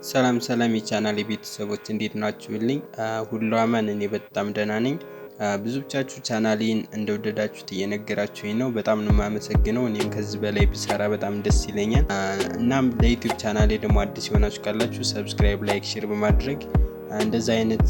ሰላም ሰላም የቻናል የቤተሰቦች፣ እንዴት ናችሁልኝ? ሁሉ አማን፣ እኔ በጣም ደህና ነኝ። ብዙዎቻችሁ ቻናሌን እንደወደዳችሁት እየነገራችሁኝ ነው። በጣም ነው የማመሰግነው። እኔም ከዚህ በላይ ብሰራ በጣም ደስ ይለኛል። እናም ለ YouTube ቻናሌ ደግሞ አዲስ የሆናችሁ ካላችሁ subscribe፣ like፣ share በማድረግ እንደዚህ አይነት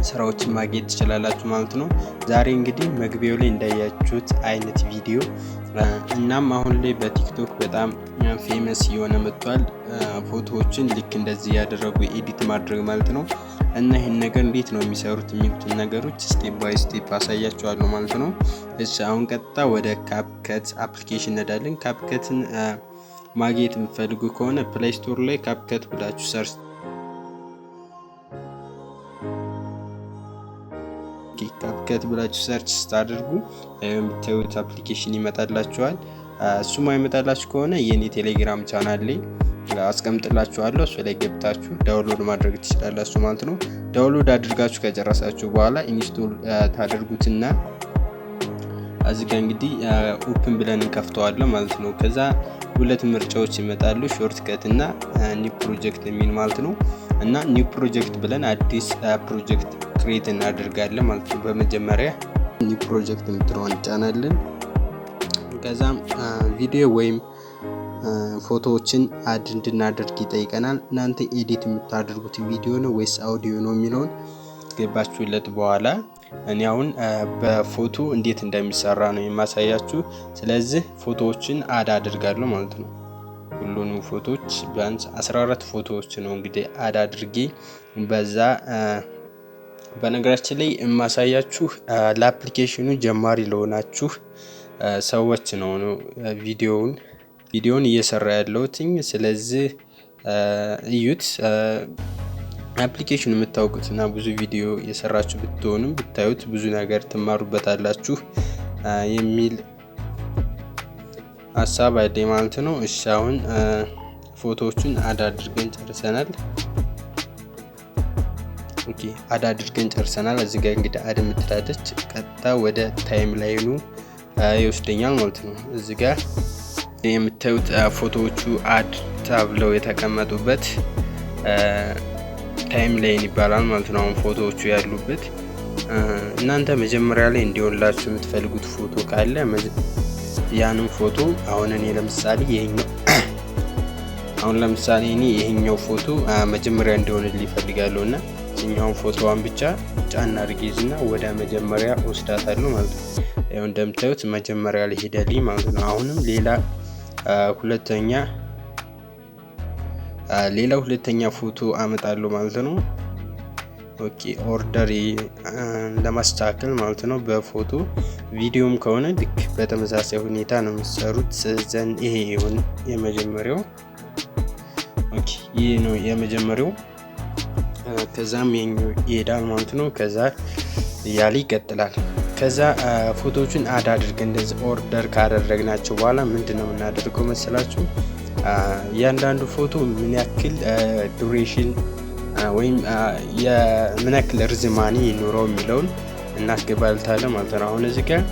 ስራዎችን ማግኘት ትችላላችሁ ማለት ነው። ዛሬ እንግዲህ መግቢያው ላይ እንዳያችሁት አይነት ቪዲዮ፣ እናም አሁን ላይ በ TikTok በጣም famous እየሆነ መጥቷል። ፎቶዎችን ልክ እንደዚህ ያደረጉ edit ማድረግ ማለት ነው። እና ይህን ነገር እንዴት ነው የሚሰሩት የሚሉትን ነገሮች step by step አሳያችኋለሁ ማለት ነው። እሺ፣ አሁን ቀጥታ ወደ CapCut application እንሄዳለን። CapCut ን ማግኘት የምትፈልጉ ከሆነ Play Store ላይ CapCut ብላችሁ search፣ CapCut ብላችሁ search ስታደርጉ የምታዩት application ይመጣላችኋል። እሱም አይመጣላችሁ ከሆነ የኔ ቴሌግራም ቻናል ላይ አስቀምጥላችኋለሁ። እሱ ላይ ገብታችሁ download ማድረግ ትችላላችሁ ማለት ነው። Download አድርጋችሁ ከጨረሳችሁ በኋላ install ታደርጉትና እዚህ ጋ እንግዲህ open ብለን እንከፍተዋለን ማለት ነው። ከዛ ሁለት ምርጫዎች ይመጣሉ፣ shortcut እና new project የሚል ማለት ነው። እና new project ብለን አዲስ project create እናደርጋለን ማለት ነው። በመጀመሪያ new project የምትለዋን እንጫናለን። ከዛም ቪዲዮ ወይም ፎቶዎችን add እንድናደርግ ይጠይቀናል። እናንተ edit የምታደርጉት ቪዲዮ ነው ወይስ አውዲዮ ነው የሚለውን ገባችሁለት በኋላ እኔ አሁን በፎቶ እንዴት እንደሚሰራ ነው የማሳያችሁ። ስለዚህ ፎቶዎችን add አድርጋለሁ ማለት ነው። ሁሉንም ፎቶዎች ቢያንስ 14 ፎቶዎች ነው እንግዲህ add አድርጌ በዛ። በነገራችን ላይ የማሳያችሁ ለ application ኑ ጀማሪ ለሆናችሁ ሰዎች ነው ቪዲዮውን እየሰራ ያለሁትኝ። ስለዚህ እዩት። Application ኑ የምታውቁት እና ብዙ ቪዲዮ የሰራችሁ ብትሆኑም ብታዩት ብዙ ነገር ትማሩበታላችሁ የሚል ሀሳብ አለኝ ማለት ነው። እሺ፣ አሁን ፎቶዎቹን add አድርገን ጨርሰናል። Okay፣ add አድርገን ጨርሰናል። እዚህ ጋር እንግዲህ add የምትላለች ቀጥታ ወደ timeline ኑ ይወስደኛል ማለት ነው። እዚህ ጋር የምታዩት ፎቶዎቹ add ተብለው የተቀመጡበት timeline ይባላል ማለት ነው። አሁን ፎቶዎቹ ያሉበት እናንተ መጀመሪያ ላይ እንዲሆንላችሁ የምትፈልጉት ፎቶ ካለ ያንን ፎቶ አሁን ለምሳሌ እኔ ይሄኛው ፎቶ መጀመሪያ እንዲሆንልኝ እፈልጋለሁ እና ይችኛውን ፎቶዋን ብቻ ጫና አድርጌዝና ወደ መጀመሪያ ወስዳታለሁ ማለት ነው። ያው እንደምታዩት መጀመሪያ ላይ ሄደልኝ ማለት ነው። አሁንም ሌላ ሁለተኛ ፎቶ አመጣለሁ ማለት ነው። Okay፣ order ለማስተካከል ማለት ነው። በፎቶ ቪዲዮም ከሆነ ልክ በተመሳሳይ ሁኔታ ነው የምትሰሩት። Then ይሄ ይሁን የመጀመሪያው። Okay፣ ይህ ነው የመጀመሪያው። ከዛም ይሄኛው ይሄዳል ማለት ነው። ከዛ እያለ ይቀጥላል። ከዛ ፎቶዎቹን add አድርገን እንደዚህ order ካደረግናቸው በኋላ ምንድን ነው የምናደርገው መሰላችሁ? እያንዳንዱ ፎቶ ምን ያክል duration ወይም ምን ያክል ርዝማኔ ይኑረው የሚለውን እናስገባልታለን ማለት ነው። አሁን እዚህ ጋር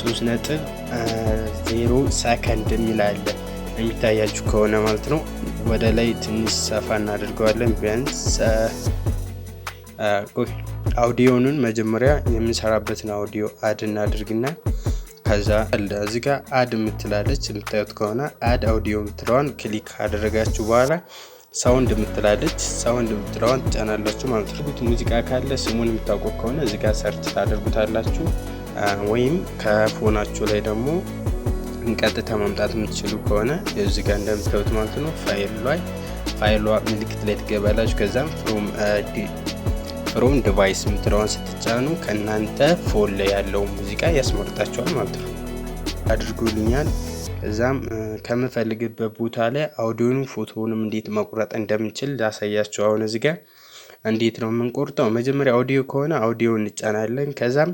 3.0 ሰከንድ የሚል አለ የሚታያችሁ ከሆነ ማለት ነው። ወደ ላይ ትንሽ ሰፋ እናደርገዋለን። ቢያንስ አውዲዮኑን መጀመሪያ የምንሰራበትን audio add እናድርግና ከዛ እዚህ ጋር add የምትላለች የምታዩት ከሆነ add audio የምትለዋን click ካደረጋችሁ በኋላ sound የምትላለች sound የምትለዋን ትጫናላችሁ ማለት ነው። ሙዚቃ ካለ ስሙን የምታውቁት ከሆነ እዚህ ጋር search ታደርጉታላችሁ፣ ወይም ከ phone ኣችሁ ላይ ደግሞ ቀጥታ ማምጣት የምትችሉ ከሆነ እዚህ ጋር እንደምታዩት ማለት ነው ፋይሉ ላይ ፋይሏ ምልክት ላይ ትገባላችሁ። ከዛም from device የምትለዋን ስትጫኑ ከእናንተ phone ላይ ያለው ሙዚቃ ያስመርጣችኋል ማለት ነው። አድርጎልኛል። ከዛም ከምፈልግበት ቦታ ላይ አውዲዮንም ፎቶውንም እንዴት መቁረጥ እንደምንችል ላሳያችሁ። አሁን እዚህ ጋር እንዴት ነው የምንቆርጠው? መጀመሪያ አውዲዮ ከሆነ አውዲዮ እንጫናለን። ከዛም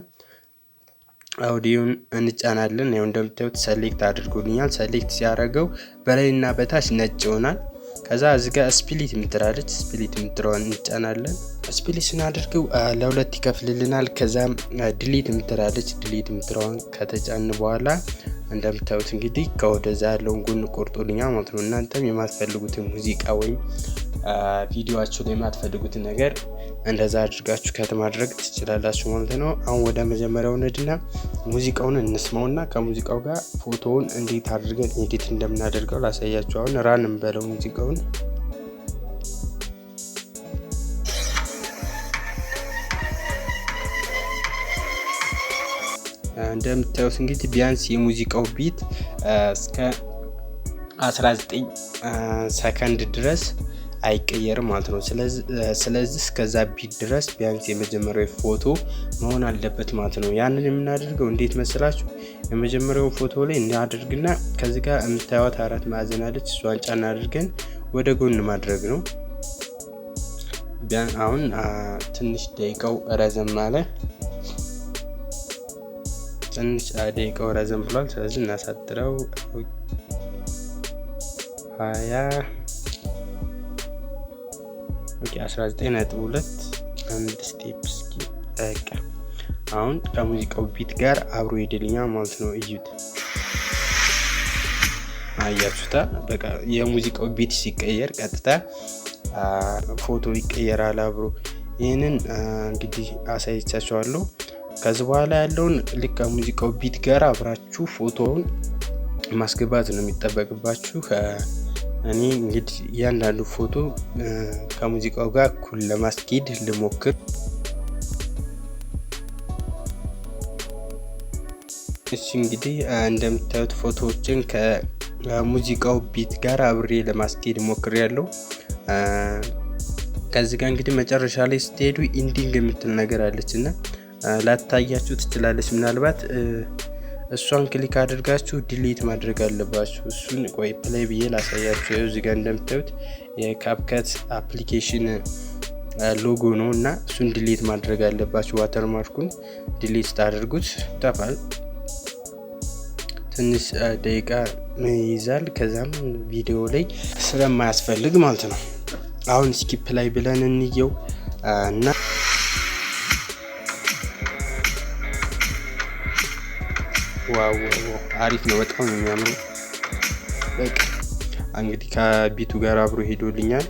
አውዲዮን እንጫናለን። ያው እንደምታዩት select አድርጎልኛል። Select ሲያደርገው በላይና በታች ነጭ ይሆናል። ከዛ እዚህ ጋር split የምትላለች split የምትለዋን እንጫናለን። Split ስናደርገው ለሁለት ይከፍልልናል። ከዛም delete የምትላለች delete የምትለዋን ከተጫን በኋላ እንደምታዩት እንግዲህ ከወደዛ ያለውን ጎን ቆርጦልኛል ማለት ነው። እናንተም የማትፈልጉትን ሙዚቃ ወይም ቪዲዮአችሁ ላይ የማትፈልጉትን ነገር እንደዛ አድርጋችሁ cut ማድረግ ትችላላችሁ ማለት ነው። አሁን ወደ መጀመሪያው እንሂድና ሙዚቃውን እንስማውና ከሙዚቃው ጋር ፎቶውን እንዴት አድርገን edit እንደምናደርገው ላሳያችሁ። አሁን run እንበለው ሙዚቃውን። እንደምታዩት እንግዲህ ቢያንስ የሙዚቃው beat እስከ 19 ሰከንድ ድረስ አይቀየርም ማለት ነው። ስለዚህ እስከዛ beat ድረስ ቢያንስ የመጀመሪያው ፎቶ መሆን አለበት ማለት ነው። ያንን የምናደርገው እንዴት መሰላችሁ? የመጀመሪያው ፎቶ ላይ እናደርግና ከዚህ ጋር የምታዩት አራት ማዕዘን አለች። እሷን ጫን አድርገን ወደ ጎን ማድረግ ነው። አሁን ትንሽ ደቂቃው ረዘም አለ። ትንሽ ደቂቃው ረዘም ብሏል። ስለዚህ እናሳጥረው 20 okay 19.2 አንድ step እስኪ በቃ አሁን ከሙዚቃው beat ጋር አብሮ ሄደልኛል ማለት ነው። እዩት፣ አያችሁታ? በቃ የሙዚቃው beat ሲቀየር ቀጥታ ፎቶ ይቀየራል አብሮ። ይህንን እንግዲህ አሳይቻችኋለሁ። ከዚህ በኋላ ያለውን ልክ ከሙዚቃው beat ጋር አብራችሁ ፎቶውን ማስገባት ነው የሚጠበቅባችሁ። እኔ እንግዲህ እያንዳንዱ ፎቶ ከሙዚቃው ጋር እኩል ለማስኬድ ልሞክር። እሺ እንግዲህ እንደምታዩት ፎቶዎችን ከሙዚቃው beat ጋር አብሬ ለማስኬድ ሞክሬያለሁ። ከዚህ ጋር እንግዲህ መጨረሻ ላይ ስትሄዱ ending የምትል ነገር አለች እና ላታያችሁ ትችላለች። ምናልባት እሷን click አድርጋችሁ delete ማድረግ አለባችሁ። እሱን ቆይ play ብዬ ላሳያችሁ። እዚህ ጋር እንደምታዩት የ CapCut application logo ነው እና እሱን delete ማድረግ አለባችሁ። watermark ኡን delete ስታደርጉት ይጠፋል። ትንሽ ደቂቃ ይይዛል። ከዛም ቪዲዮ ላይ ስለማያስፈልግ ማለት ነው። አሁን እስኪ play ብለን እንየው እና wow አሪፍ ነው። በጣም ነው የሚያምረው። በቃ እንግዲህ ከ beat ኡ ጋር አብሮ ሄዶልኛል።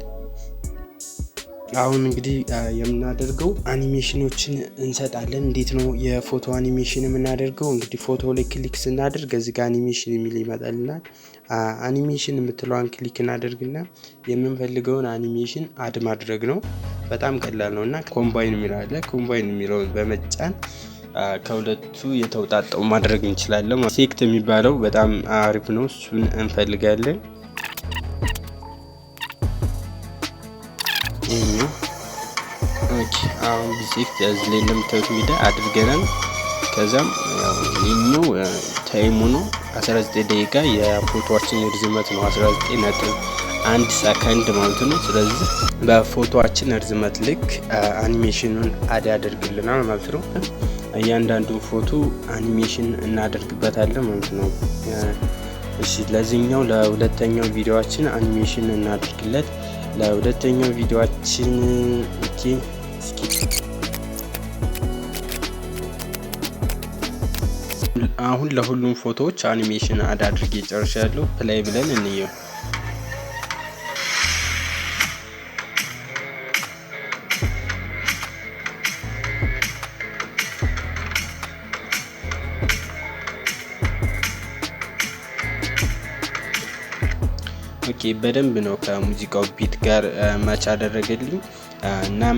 አሁን እንግዲህ የምናደርገው አኒሜሽኖችን እንሰጣለን። እንዴት ነው የፎቶ አኒሜሽን የምናደርገው? እንግዲህ ፎቶ ላይ click ስናደርግ እዚህ ጋር አኒሜሽን የሚል ይመጣልናል። አኒሜሽን የምትለዋን click እናደርግና የምንፈልገውን animation add ማድረግ ነው። በጣም ቀላል ነው እና combine የሚለው አለ። combine የሚለውን በመጫን ከሁለቱ የተውጣጣው ማድረግ እንችላለን። effect የሚባለው በጣም አሪፍ ነው። እሱን እንፈልጋለን። ይሄኛው okay። አሁን effect እዚህ ላይ እንደምታዩት እንግዲህ አድርገናል። ከዛም ይሄኛው time ኡ ነው 19 ደቂቃ የፎቶአችን ርዝመት ነው 19.1 ሰከንድ ማለት ነው። ስለዚህ በፎቶአችን ርዝመት ልክ animation ኑን add ያደርግልናል ማለት ነው። እያንዳንዱ ፎቶ አኒሜሽን እናደርግበታለን ማለት ነው። እሺ ለዚህኛው ለሁለተኛው ቪዲዮአችን አኒሜሽን እናደርግለት። ለሁለተኛው ቪዲዮአችን okay እስኪ አሁን ለሁሉም ፎቶዎች animation add አድርጌ ጨርሻለሁ። play ብለን እንየው። okay በደንብ ነው ከሙዚቃው beat ጋር match አደረገልኝ። እናም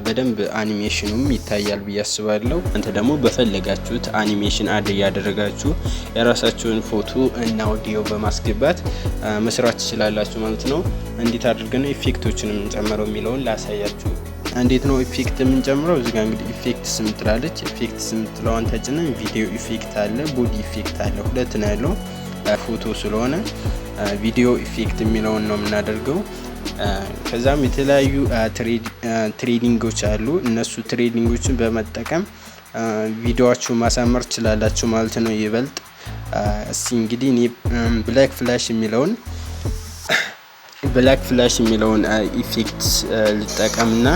በደንብ አኒሜሽኑም ይታያል ብዬ አስባለሁ። እናንተ ደግሞ በፈለጋችሁት animation add እያደረጋችሁ የራሳችሁን ፎቶ እና ኦዲዮ በማስገባት መስራት ትችላላችሁ ማለት ነው። እንዴት አድርገን ነው effect ኦችን የምንጨምረው የሚለውን ላሳያችሁ። እንዴት ነው effect የምንጨምረው? እዚህ ጋር እንግዲህ effects የምትላለች። effects የምትለዋን ተጭነን video effect አለ፣ body effect አለ። ሁለት ነው ያለው ፎቶ ስለሆነ video effect የሚለውን ነው የምናደርገው። ከዛም የተለያዩ trending ኦች አሉ። እነሱ trending ኦችን በመጠቀም ቪዲዮአችሁን ማሳመር ትችላላችሁ ማለት ነው። ይበልጥ እስቲ እንግዲህ እኔ black flash የሚለውን effect ልጠቀምና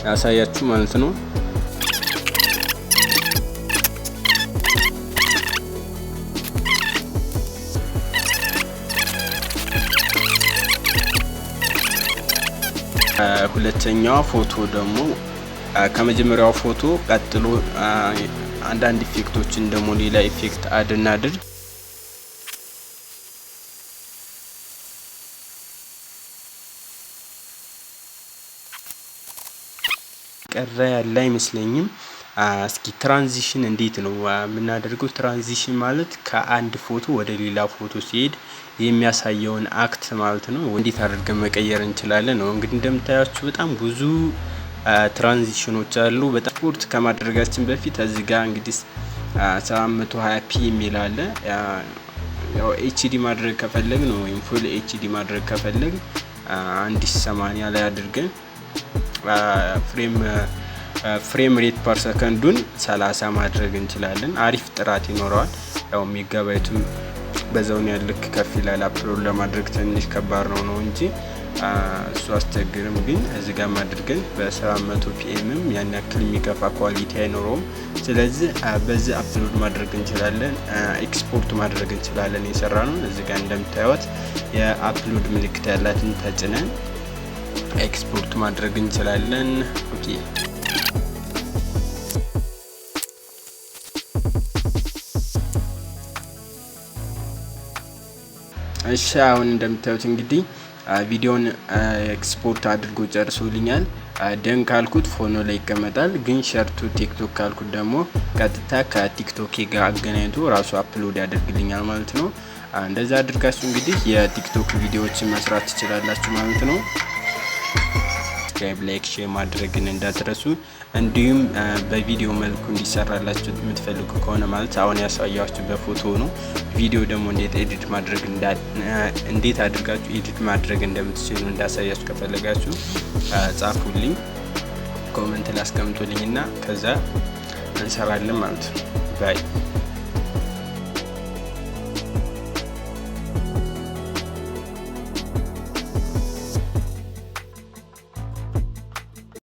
ያሳያችሁ ማለት ነው። ሁለተኛዋ ፎቶ ደግሞ ከመጀመሪያው ፎቶ ቀጥሎ አንዳንድ effect ኦችን ደግሞ ሌላ effect add እናድርግ። ቀረ ያለ አይመስለኝም። እስኪ transition እንዴት ነው የምናደርገው? Transition ማለት ከአንድ ፎቶ ወደ ሌላ ፎቶ ሲሄድ የሚያሳየውን act ማለት ነው። እንዴት አድርገን መቀየር እንችላለን ነው። እንግዲህ እንደምታያችሁ በጣም ብዙ transition ኦች አሉ። በጣም ኤክስፖርት ከማድረጋችን በፊት እዚህ ጋር እንግዲህ 720 p የሚል አለ። ያው HD ማድረግ ከፈለግን ወይም full HD ማድረግ ከፈለግን 1080 ላይ አድርገን frame rate per second ኡን 30 ማድረግ እንችላለን። አሪፍ ጥራት ይኖረዋል። ያው ሜጋባይቱም በዛውን ያልክ ከፍ ይላል። Upload ለማድረግ ትንሽ ከባድ ነው እንጂ እሱ አስቸግርም። ግን እዚህ ጋር አድርገን በ700 pm ም ያን ያክል የሚከፋ quality አይኖረውም። ስለዚህ በዚህ upload ማድረግ እንችላለን፣ ኤክስፖርት ማድረግ እንችላለን። የሰራነው እዚህ ጋር እንደምታዩት የ upload ምልክት ያላትን ተጭነን ኤክስፖርት ማድረግ እንችላለን። Okay። እሺ፣ አሁን እንደምታዩት እንግዲህ ቪዲዮን ኤክስፖርት አድርጎ ጨርሶልኛል። Done ካልኩት phone ላይ ይቀመጣል። ግን share to TikTok ካልኩት ደግሞ ቀጥታ ከ TikTok ጋር አገናኝቶ ራሱ upload ያደርግልኛል ማለት ነው። እንደዛ አድርጋችሁ እንግዲህ የ TikTok ቪዲዮዎችን መስራት ትችላላችሁ ማለት ነው። Subscribe፣ like፣ share ማድረግን እንዳትረሱ። እንዲሁም በቪዲዮ መልኩ እንዲሰራላችሁ የምትፈልጉ ከሆነ፣ ማለት አሁን ያሳያችሁ በፎቶ ነው። ቪዲዮ ደግሞ እንዴት አድርጋችሁ edit ማድረግ እንደምትችሉ እንዳሳያችሁ ከፈለጋችሁ ጻፉልኝ፣ comment ላይ አስቀምጡልኝ እና ከዛ እንሰራለን ማለት ነው። Bye.